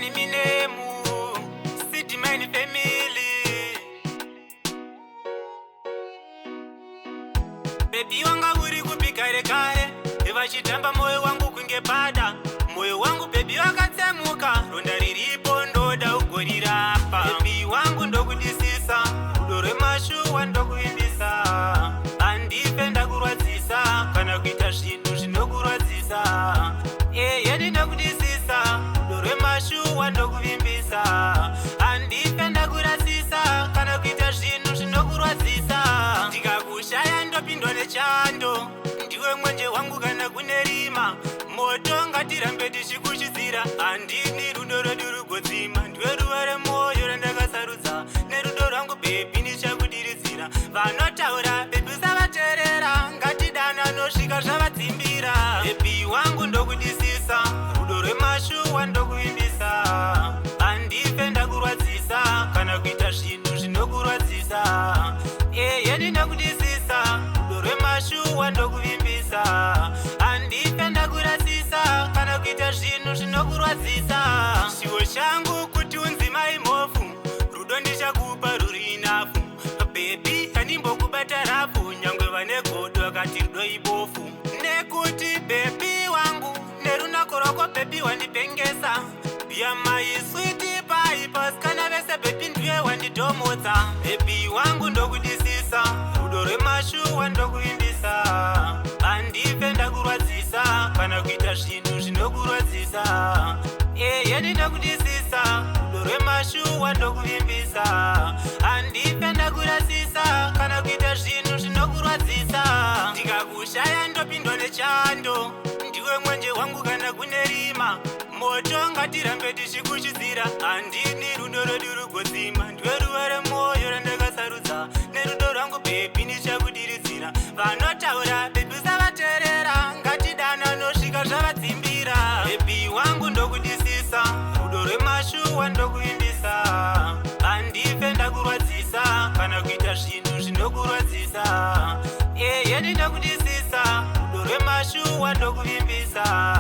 Eminem, City Mine Family. Baby wanga uri kupi kare kare, vachitamba moyo wangu kunge pada. Moyo wangu baby wakatsemuka, ronda riripo ndoda ugorirapa. Baby wangu ndokudisisa, rudo rwemashuwa ndokuimbisa. Handife ndakurwadzisa, kana kuita zvinhu zvinokurwadzisa. Eye ndinokudisisa, rudo rwemashuwa ndokuvimbisa. Handife ndakurasisa, kana kuita zvinhu zvinokurwadzisa. Ndikakushaya ndopindwa nechando, ndiwe mwenje wangu kana kune rima. Moto ngatirambe tichikuchidzira, handini rudo rwedu rugodzima. Ndiwe ruva remwoyo randakasarudza, nerudo rwangu baby ndichakudiridzira. Vanotaura baby usavateerera, ngatidana nosvika zvavadzimbira. Baby wangu ndokudisisa, rudo rwemashuwa ndokuimbisa. Handife ndakurwadzisa, kana kuita zvinhu zvinokurwadzisa. Eye ndinokudisisa, rudo rwemashuwa ndokuvimbisa. Handife ndakurasisa, kana kuita zvinhu zvinokurwadzisa. Chiwo changu kuti unzi mai mhofu, rudo ndichakupa ruri enough. Baby handimbokubata rough, nyangwe vane godo vakati rudo ibofu. Nekuti baby wangu nerunako rwako baby wandipengesa. Ya my sweet pie, pasikana vese baby ndiwe wandidhomotsa. Baby wangu ndokudisisa, rudo rwemashuwa ndokuimbisa. Handife ndakurwadzisa, kana kuita zvinhu zvinokurwadzisa. Eye ndinokudisisa, rudo rwemashuwa ndokuvimbisa. Handife ndakurasisa, kana kuita zvinhu zvinokurwadzisa. Ndikakushaya ndopindwa nechando, ndiwe mwenje wangu kana kune rima. Moto ngatirambe tichikuchidzira, handini rudo rwedu rugodzima. Ndiwe ruva remwoyo randakasarudza, nerudo rwangu baby ndichakudiridzira. Vanotaura baby usavateerera, ngatidana nosvika zvavadzimbira. Baby wangu ndokudisisa, rudo rwemashuwa ndokuimbisa. Handife ndakurwadzisa, kana kuita zvinhu zvinokurwadzisa. Eye ndinokudisisa, rudo rwemashuwa ndokuvimbisa.